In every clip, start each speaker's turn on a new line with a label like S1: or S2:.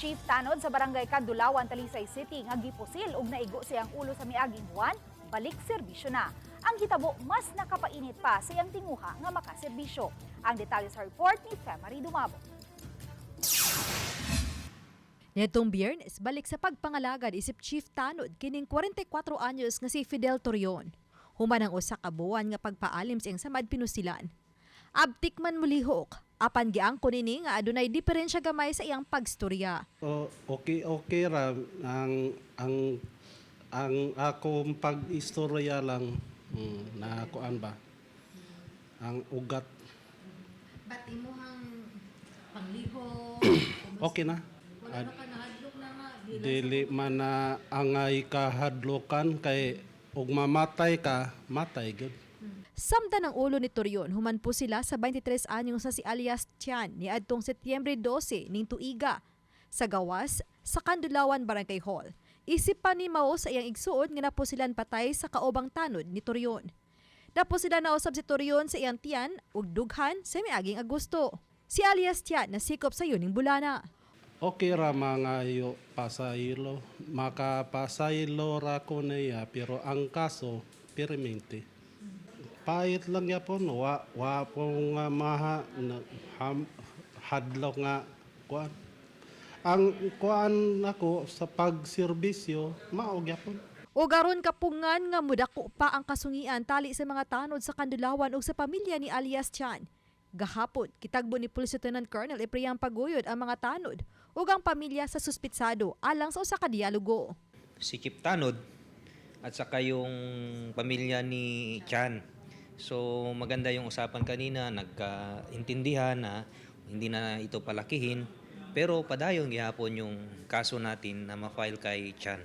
S1: Chief Tanod sa Barangay Kandulawan, Talisay City nga gipusil ug naigo siyang ulo sa miaging buwan, balik serbisyo na. Ang hitabo, mas nakapainit pa sa iyang tinguha nga makaserbisyo. Ang detalye sa report ni Femary Dumabo.
S2: Netong Biyernes, balik sa pagpangalagad isip Chief Tanod kining 44 anyos nga si Fidel Torion. Human ang usa ka buwan nga pagpaalim sa iyang samad pinusilan. Abtik man mulihok, apan giangko nini nga adunay diferensya gamay sa iyang pagstorya.
S3: O, okay okay ra ang akong pag-istorya lang, na kuan ba ang ugat.
S4: But imuhang pangliho,
S3: Okay na.
S4: wala na ka nahadlok na nga?
S3: Dili man na angay kahadlokan kay ug mamatay ka, matay gyud.
S2: Samda ng ulo ni Torion, human po sila sa 23 anyos sa si alias Tian ni adtong Setyembre 12 ning tuiga. Sa gawas, sa Kandulawan Barangay Hall. Isip pa ni Mao sa iyang igsuon nga napusilan patay sa kaobang tanod ni Torion. Napusilan na usab si Torion sa iyang tiyan ug dughan sa miaging Agosto. Si alias Tian nasikop sa ning bulana.
S3: Okay ra mangayo pasaylo, makapasaylo ra ko niya, pero ang kaso permente. Payit lang yapon, wa po nga maha na, ham, hadlok nga kuan. Ang kuan ako sa pagserbisyo, mao gyapon.
S2: O garon kapungan nga mudako pa ang kasungian tali sa mga tanod sa Kandulawan ug sa pamilya ni alias Chan. Gahapon, kitagbo ni Police Lieutenant Colonel Epriang Paguyod ang mga tanod ug ang pamilya sa suspitsado alang sa usa ka dialogo.
S5: Si Chief Tanod at saka yung pamilya ni Chan. So maganda yung usapan kanina, nagkaintindihan na hindi na ito palakihin. Pero padayon gihapon yung kaso natin na ma-file kay Chan.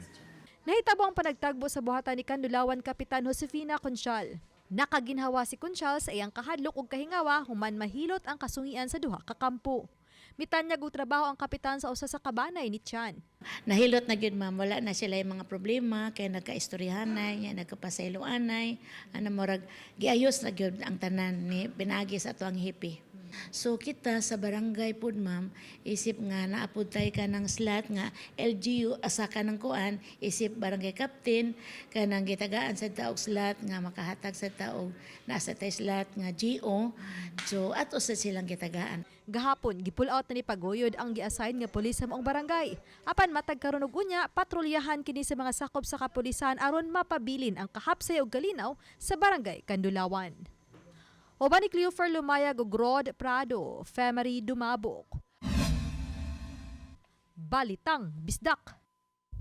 S2: Nahitabo ang panagtagbo sa buhatan ni Kandulawan Kapitan Josefina Conchal. Nakaginhawa si Conchal sa iyang kahadlok ug kahingawa human mahilot ang kasungian sa duha ka kampo. Mitanyag og trabaho ang kapitan sa usa sa kabanay ni Chan.
S6: Nahilot na gyud, ma'am, wala na sila yung mga problema kay nagkaistoryahanay nya, nagkapasayloanay, ano, murag giayos na gyud ang tanan ni pinagi sa ato ang hippie. So kita sa barangay pud, ma'am, isip nga naapod tay ka ng slot nga LGU asa ka ng kuan, isip barangay captain, kanang gitagaan sa taog slot nga makahatag sa taog nasa tay slot nga GO, so ato sa silang gitagaan.
S2: Gahapon, gipull out na ni Pagoyod ang gi-assign nga pulis sa maong barangay. Apan matag karon og unya, patrolyahan kini sa mga sakop sa kapulisan aron mapabilin ang kahapsay og kalinaw sa Barangay Kandulawan. Uban ni Cleofer Lumayag ug Rod Prado, Femery Dumabok. Balitang Bisdak.